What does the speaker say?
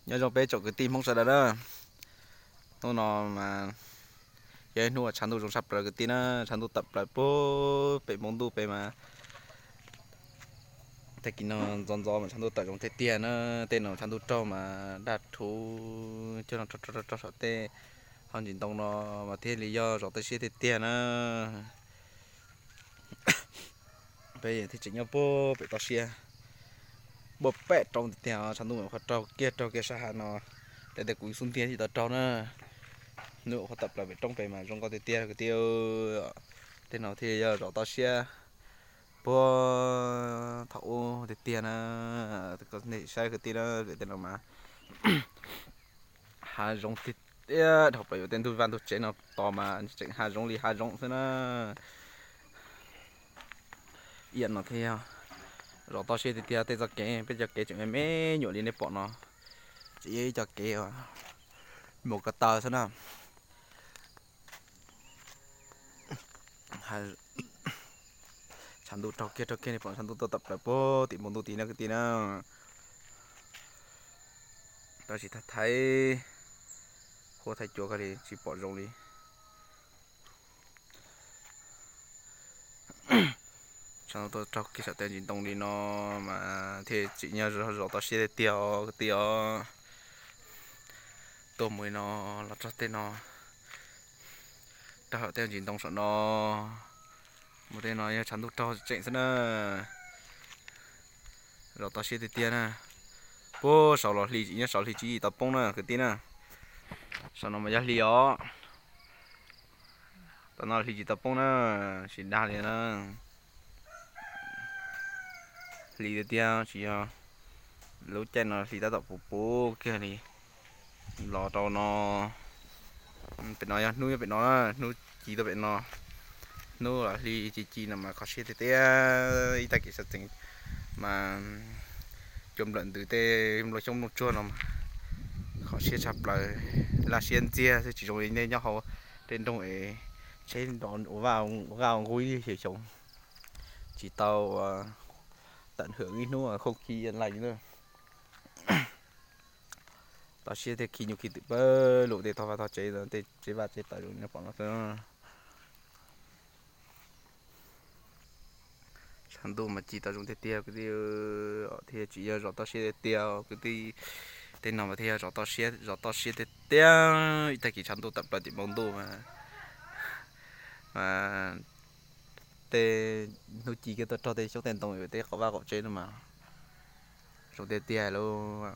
Nyob zoo peb tsoom kwv tij Hmoob sawv daws na. Hnub no mas yog ib hnub uas tshav ntuj zoo tshaj plaws kwv tij na, tshav ntuj tawm plaws puag pem npoo ntuj pem mas. Tag kis no ntxov ntxov mas tshav ntuj tawm zoo tiag tiag na, tej no tshav ntuj raug mas daj rhuv coj no rau rau saum tej hauv ntsis ntoo no mas thiaj li yog zov toj siab tiag tiag na. Peb thiaj tseem nyob puag pem toj siab, puag pem roob tiag tiag, tshav ntuj mas qhuav raug kiag raug kiag sab hav no, tej ntawd kuv xub ntiag tsis tau raug na. Hnub qhuav tawm plaws pem roob pem mas zoo nkauj tiag tiag kwv tij. Tej no thiaj yog zov toj siab puag thaum ub tiag tiag na. Koj saib kwv tij na, tej no mas hav zoov tiag tiag, dhau plaws yuav tej ntug vaj ntug tsev no tos mas tseem hav zoov li hav zoov xwb na. Ib yam no thiaj yog zov toj siab tiag tiag, tej txoj kev, peb cov kev tseem me me nyuam li nej pom no, tseem yog ib co kev mus ko taw xwb na. Tshav ntuj raug kiag raug kiag, nej pom tshav ntuj tuaj tawm plaws puag tim npoo ntuj tid na kwv tij na. Tab sis thaiv thaiv huab thaiv cua koj li tsis pom zoo li. Tshav ntuj tuaj raug kiag saum tej ntsis ntoo li no mas thiaj tsim nyog zov toj siab tiag tiag os kwv tij os. Tuaj mus li no los txog tej no, raug saum tej ntsis ntoo saum no, mus tej no yog tshav ntuj raug tseem xwb na. Zov toj siab tiag tiag na. Puag saud los hli, tsim nyog saud hli tsis tau poob na kwv tij na. Saum no mas yog hli os. Tom no hli tsis tau poob na, tsis dag li na. Hli tiag tiag, tsis yog lub caij no hli tab tom puv puv kiag li los rau no. Pem no yog hnub nyob pem no, hnub ci tuaj pem no. Hnub los hli ci ci no mas kho siab tiag tiag. Ib tag kis sawv tsees mas cua nplawm ntws tej nplooj xyoob nplooj tsuag no mas kho siab tshaj plaws, laj siab ntxiag xwb, tsis zoo li nej nyob hauv tej nroog es tsheb nrov ua vaj ua nqug ib xyoos xyoo, tsis tau tận hưởng ib hnub không khí yên lành na. Toj siab thiaj khi nyuj khi twm pawg lug tej tog vaj tog tsev, tej tsev vaj tsev taws zoo li nej pom no xwb. Tshav ntuj mas ci tau zoo tiag tiag kwv tij, thiaj tsim nyog zov toj siab tiag tiag kwv tij. Tej no mas thiaj yog zov toj siab, zov toj siab tiag tiag. Ib tag kis tshav ntuj tawm plaws tim npoo ntuj mas, mas tej hnub ci kiag tuaj raug tej xyoob tej ntoo tej qaum vaj qaum tsev no mas zoo tiag tiag lauj.